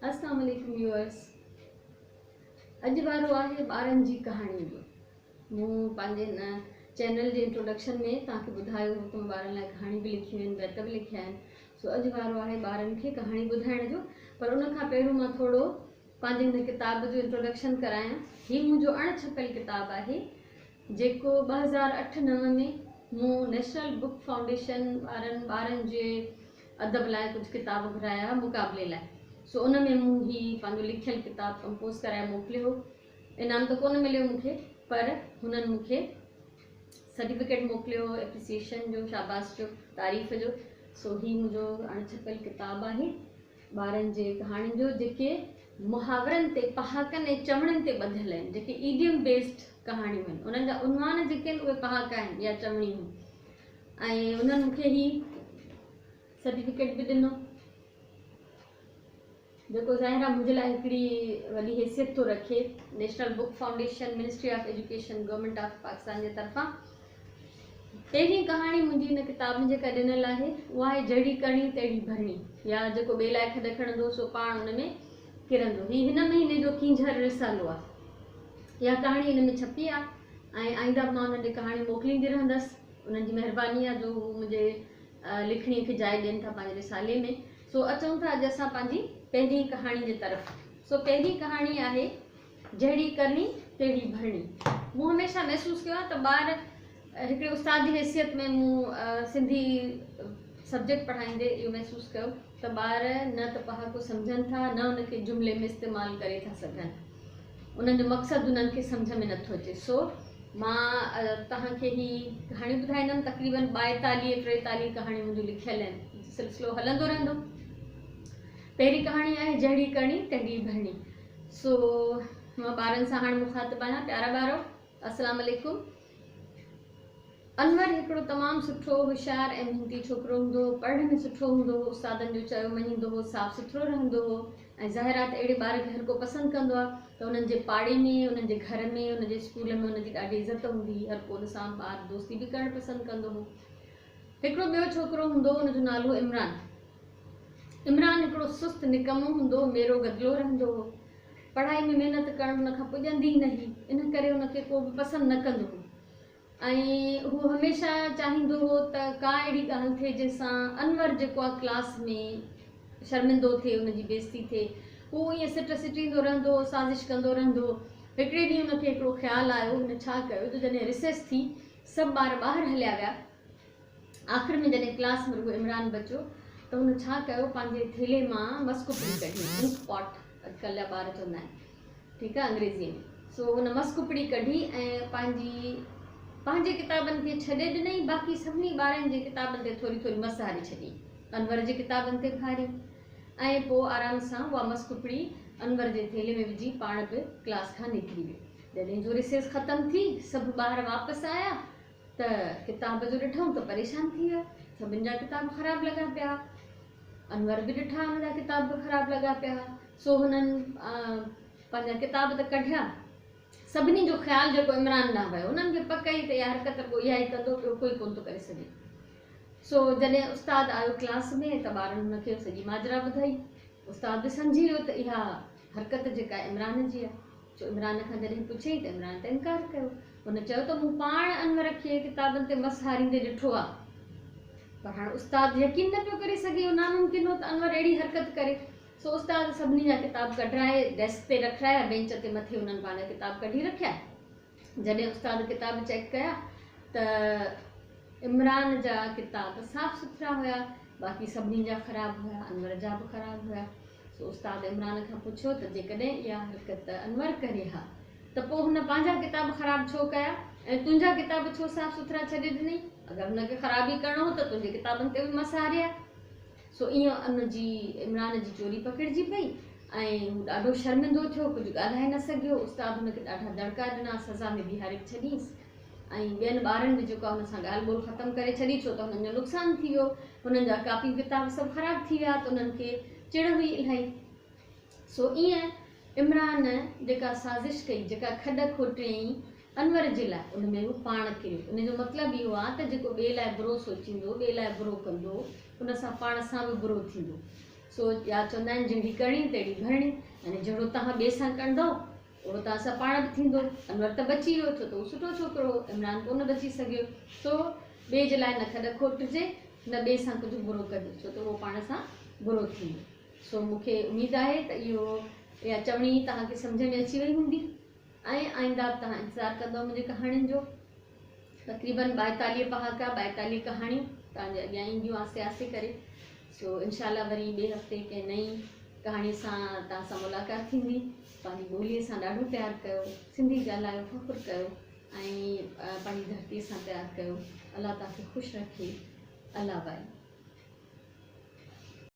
السلام عليڪم ويوئرس اڄ وارو آهي ٻارن جي ڪهاڻين جو مون پنهنجي هن چينل جي انٽروڊڪشن ۾ توهان کي ٻڌايو هو ته مون ٻارن لاء ڪهاڻي به لکيون آهن بيت به لکيا آهن سو اڄ وارو آهي ٻارن کي ڪهاڻي ٻڌائڻ جو پر ان کان پهريون مان ٿورو پنهنجي هن ڪتاب جو انٽروڊڪشن ڪرايان هي منهنجو اڻ ڇپيل ڪتاب آهي جيڪو 2008 9 ۾ مون نيشنل بڪ فائونڊيشن وارن ٻارن جي ادب لاء ڪجهه ڪتاب گهرايا هئا مقابلي لاء سو ان ۾ مون هي پنهنجو لکيل ڪتاب ڪمپوز ڪرائي موڪليو هو. انعام ته ڪونه مليو مون کي پر هنن مون کي سرٽيفڪيٽ موڪليو هو ايپريسيئيشن جو شاباس جو تعريف جو سو هي منهنجو اڻ ڇپيل ڪتاب آهي. ٻارن جي ڪهاڻين جو جيڪي محاورن تي، پهاڪن ۽ چوڻين تي ٻڌل آهن، جيڪي Idiom Based ڪهاڻيون آهن، انهن جا عنوان جيڪي آهن اهي پهاڪا آهن يا چوڻيون آهن ۽ انهن مون کي هي سرٽيفڪيٽ به ڏنو جيڪو ظاهر آهي منهنجي لاء هڪڙي وڏي حيثيت ٿو رکي national book foundation ministry of education government of Pakistan جي طرفان پهرين ڪهاڻي منهنجي هن ڪتاب ۾ جيڪا ڏنل آهي، اها آهي جهڙي ڪرڻي تهڙي ڀرڻي يا جيڪو ٻئي لاء کڏ کڻندو سو پاڻ ان ۾ ڪرندو. هي هن مهيني جو ڪينجهر رسالو آهي. اها ڪهاڻي ان ۾ ڇپي آهي ۽ آئنده به مان انهن ڏي ڪهاڻيون موڪليندي رهندس. انهن جي مهرباني آهي جو هو منهنجي لکڻيء کي جاء ڏين ٿا پنهنجي رسالي ۾. سو اچون ٿا اڄ اسان پنهنجي پهرين ڪهاڻي جي طرف. سو پهرين ڪهاڻي آهي. جهڙي ڪرڻي تهڙي ڀرڻي. مون هميشه محسوس ڪيو آهي ته ٻار هڪڙي استاد جي حيثيت ۾ مون سنڌي سبجيڪٽ پڙهائيندي اهو محسوس ڪيو ته ٻار نه ته پهاڪو سمجهن ٿا نه ان کي جملي ۾ استعمال ڪري ٿا سگهن انهن جو مقصد انهن کي سمجهه ۾ نٿو اچي سو مان توهان کي هي ڪهاڻي ٻڌائيندم تقريبن 42 43 ڪهاڻيون منهنجون لکيل آهن سلسلو هلندو رهندو پهرين ڪهاڻي آهي جهڙي ڪرڻي تهڙي ڀرڻي سو مان ٻارن سان هاڻ مخاطب آهيان پيارا ٻارو السلام عليڪم انور هڪڙو تمام سٺو هوشيار ۽ محنتي ڇوڪرو هوندو هو پڙهڻ ۾ سٺو هوندو هو استادن جو چيو مڃيندو هو صاف سٿرو رهندو هو ۽ ظاهر آهي ته اهڙي ٻار کي هر ڪو پسند ڪندو آهي ته انهن جي پاڙي ۾ انهن جي گهر ۾ ان جي اسڪول ۾ ان جي ڏاڍي عزت هوندي هئي هر ڪو ان سان ٻار دوستي به ڪرڻ پسند ڪندو هو هڪڙو ٻيو ڇوڪرو هوندو هو ان جو نالو عمران عمران هڪڙو سست نڪمو هوندو هو، ميرو گدلو رهندو هو. پڙهائي ۾ محنت ڪرڻ هن کان پڄندي ئي نه هئي، ان ڪري هن کي ڪو به پسند نه ڪندو هو ۽ هو هميشه چاهيندو هو ته ڪا اهڙي ڳالهه ٿئي جنهن سان انور جيڪو آهي ڪلاس ۾ شرمندو ٿئي، ان جي بيعزتي ٿئي. هو ائين سٽ سٽيندو رهندو هو، سازش ڪندو رهندو هو. هڪڙي ڏينهن هن کي هڪڙو خيال آيو، هن ڇا ڪيو جو جڏهن رسيس ٿي، سڀ ٻار ٻاهر هليا ويا، آخر ۾ جڏهن ڪلاس ۾ رڳو عمران بچيو ته هن ڇا ڪيو پنهنجي ٿيلهي مان مس ڪپڙي ڪڍي انڪ پاٽ اڄڪلهه جا ٻار چوندا آهن ٺيڪ آهي انگريزي ۾ سو هن مس ڪپڙي ڪڍي ۽ پنهنجي پنهنجي ڪتابن کي ڇڏي ڏنائين باقي سڀني ٻارن جي ڪتابن تي ٿوري ٿوري مس هاري ڇڏي انور جي ڪتابن تي به هاري ۽ پوء آرام سان اها مس ڪپڙي انور جي ٿيلهي ۾ وجهي پاڻ به ڪلاس کان نڪري ويو جڏهن جو رسيس ختم ٿي سڀ ٻار واپس آيا ته ڪتاب جو ڏٺائون ته پريشان ٿي ويا. سڀن جا ڪتاب خراب لڳا پيا. انور به ڏٺا ان جا ڪتاب به خراب لڳا پيا. سو هنن پنهنجا ڪتاب ته ڪڍيا. سڀني جو خيال جيڪو عمران ڏانهن ويو. انهن کي پڪ هئي ته اها حرڪت رڳو اها ئي ڪندو ٻيو ڪوئي ڪونه ٿو ڪري سگهي. سو جڏهن استاد آيو ڪلاس ۾ ته ٻارن هن کي سڄي ماجرا ٻڌائي. استاد به سمجهي ويو ته اها حرڪت جيڪا عمران جي آهي. سو عمران کان جڏهن پڇيائين ته عمران ته انڪار ڪيو. هن چيو ته مون پاڻ انور کي ڪتابن تي مس هاريندي ڏٺو آ. پر هاڻ استاد يقين نه پيو ڪري سگهي، اهو ناممڪن هو ته انور اهڙي حرڪت ڪري. سو استاد سڀني جا ڪتاب ڪڍرائي ڊيسڪ تي رکرايا، بينچ تي مٿي انهن پنهنجا ڪتاب ڪڍي رکيا. جڏهن استاد ڪتاب چيڪ ڪيا ته عمران جا ڪتاب صاف سٿرا هيا، باقي سڀني جا خراب هيا، انور جا به خراب هيا. سو استاد عمران کان پڇيو ته جيڪڏهن اها حرڪت انور ڪري ها ته پوء هن پنهنجا ڪتاب خراب ڇو ڪيا ۽ تنهنجا ڪتاب ڇو صاف سٿرا ڇڏي ڏنئي؟ اگر هن کي خراب ئي ڪرڻو هو ته تنهنجي ڪتابن تي به مس هاري ها. سو ائين ان جي، عمران جي، چوري پڪڙجي پئي ۽ هو ڏاڍو شرمندو ٿيو، ڪجهه ڳالهائي نه سگهيو. استاد هن کي ڏاڍا دڙڪا ڏنا، سزا ۾ بيهاري به ڇڏينس. ۽ ٻين ٻارن به جيڪو آهي هن سان ڳالهه ٻولهه ختم ڪري ڇڏي ڇو ته هنن جو نقصان ٿي ويو هنن جا ڪاپيون ڪتاب سڀ خراب ٿي ويا ته انهن کي چڙ هئي الاهي سو ائين عمران جيڪا سازش ڪئي جيڪا کڏ کوٽيائين انور جي لاء ان ۾ هو پاڻ ڪريو ان جو مطلب اهو آهي ته جيڪو ٻئي لاء برو سوچيندو ٻئي لاء برو ڪندو ان سان پاڻ سان به برو ٿيندو. سو يا چوندا آهن جهڙي ڪرڻي تهڙي ڀرڻي يعني جهڙو توهان ٻئي سان ڪندؤ اهڙو توهان سان پاڻ به ٿيندو. انور ته بچي ويو ڇو ته هو سٺو ڇوڪرو هو، عمران ڪونه بچي سگهيو. سو ٻئي جي لاء نه کڏ کوٽجي نه ٻئي سان ڪجهه برو ڪجي ڇو ته اهو پاڻ سان برو ٿيندو. سو مون کي اميد آهي ته اهو اها چوڻي توهان کي سمجهه ۾ اچي وئي هوندي ۽ آئنده به توهان انتظار ڪندؤ منهنجي ڪهاڻين جو. تقريبن 42 پهاڪا، 42 ڪهاڻيون توهان جي اڳيان اينديون آهستي آهستي ڪري. سو انشاء الله وري ٻئي هفتي ڪنهن نئين ڪهاڻي سان توهان سان ملاقات ٿيندي. پنهنجي ٻوليء سان ڏاڍو پيار ڪيو، سنڌي ڳالهايو، فخر ڪيو ۽ پنهنجي ڌرتيء سان پيار ڪيو. الله توهان کي خوش رکي. الله وائي.